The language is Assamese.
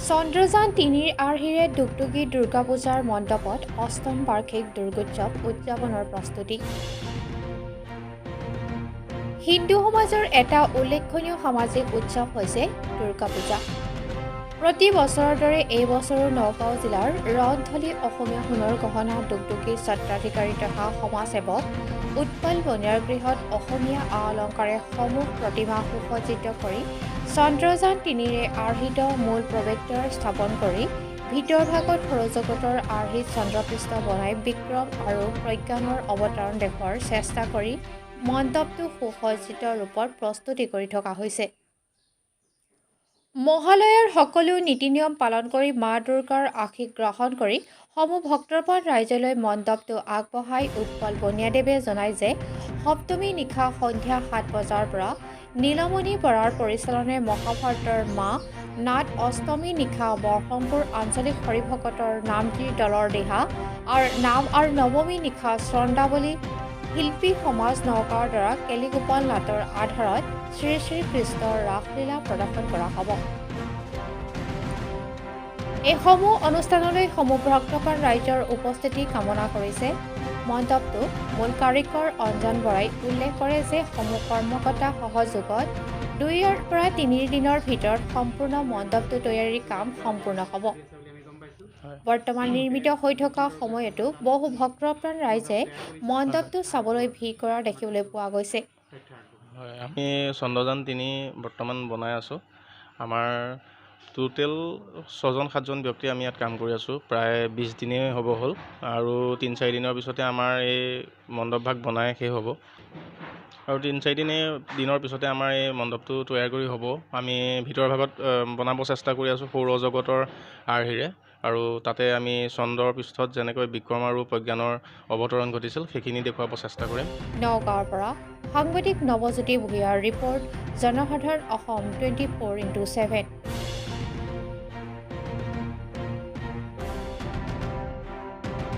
চন্দ্ৰযান 3ৰ আৰ্হিৰে দুগদুগী দুৰ্গা পূজাৰ মণ্ডপত অষ্টম বাৰ্ষিক দুৰ্গোৎসৱ উদযাপনৰ প্ৰস্তুতি। হিন্দু সমাজৰ এটা উল্লেখনীয় সামাজিক উৎসৱ হৈছে দুৰ্গা পূজা। প্ৰতি বছৰৰ দৰে এই বছৰো নগাঁও জিলাৰ ৰণথলী অসমীয়া সোণৰ গহনা দুগদুগীৰ স্বত্বাধিকাৰী তথা সমাজসেৱক উৎপল বনিয়াৰ গৃহত অসমীয়া আ অলংকাৰে সমূহ প্ৰতিমা সুসজ্জিত কৰি চন্দ্ৰযান 3ৰে আৰ্হিত মূল প্ৰৱেশদ্বাৰ স্থাপন কৰি ভিতৰ ভাগত সৌৰজগতৰ আৰ্হিত চন্দ্ৰপৃষ্ঠ বনাই বিক্ৰম আৰু প্ৰজ্ঞানৰ অৱতৰণ দেখুওৱাৰ চেষ্টা কৰি মণ্ডপটো সুসজ্জিত ৰূপত প্ৰস্তুতি কৰি থকা হৈছে। মহালয়াৰ সকলো নীতি নিয়ম পালন কৰি মা দুৰ্গাৰ আশীষ গ্ৰহণ কৰি সমূহ ভক্তপ্ৰাণ ৰাইজলৈ মণ্ডপটো আগবঢ়াই উৎপল বনিয়াদেৱে জনায় যে সপ্তমী নিশা সন্ধ্যা 7 বজাৰ পৰা নীলমণি বৰাৰ পৰিচালনাৰে মহাভাৰতৰ মা নাট, অষ্টমী নিশা বৰহমপুৰ আঞ্চলিক হৰিভকতৰ নামতীৰ দলৰ দিহা আৰু নাম আৰু নৱমী নিশা চন্দ্ৰাৱলী শিল্পী সমাজ নগাঁৱৰ দ্বাৰা কেলিগোপাল নাটৰ আধাৰত শ্ৰী শ্ৰী কৃষ্ণৰ ৰাসলীলা প্ৰদৰ্শন কৰা হ'ব। এইসমূহ অনুষ্ঠানলৈ সমূহ ভক্তপ্ৰাণ ৰাইজৰ উপস্থিতি কামনা কৰিছে। মণ্ডপটো মূল কাৰিকৰ অঞ্জন বৰাই উল্লেখ কৰে যে সমূহ কৰ্মকৰ্তা সহযোগত 2ৰ পৰা 3 দিনৰ ভিতৰত সম্পূৰ্ণ মণ্ডপটো তৈয়াৰী কাম সম্পূৰ্ণ হ'ব। বৰ্তমান নিৰ্মিত হৈ থকা সময়তো বহু ভক্তপ্ৰাণ ৰাইজে মণ্ডপটো চাবলৈ ভিৰ কৰা দেখিবলৈ পোৱা গৈছে। হয়, আমি চন্দ্ৰযান 3 বৰ্তমান বনাই আছোঁ। আমাৰ টোটেল ছজন সাতজন ব্যক্তি আমি ইয়াত কাম কৰি আছোঁ। প্ৰায় 20 দিনেই হ'ব হ'ল আৰু 3-4 দিনৰ পিছতে আমাৰ এই মণ্ডপভাগ বনাই শেষ হ'ব আৰু 3-4 দিনৰ পিছতে আমাৰ এই মণ্ডপটো তৈয়াৰ কৰি হ'ব। আমি ভিতৰৰ ভাগত বনাব চেষ্টা কৰি আছোঁ সৌৰজগতৰ আৰ্হিৰে আৰু তাতে আমি চন্দ্ৰৰ পৃষ্ঠত যেনেকৈ বিক্ৰম আৰু প্ৰজ্ঞানৰ অৱতৰণ ঘটিছিল, সেইখিনি দেখুৱাব চেষ্টা কৰিম। নগাঁৱৰ পৰা সাংবাদিক নৱজ্যোতি ভূঞাৰ ৰিপৰ্ট, জনসাধাৰণ অসম 24x7।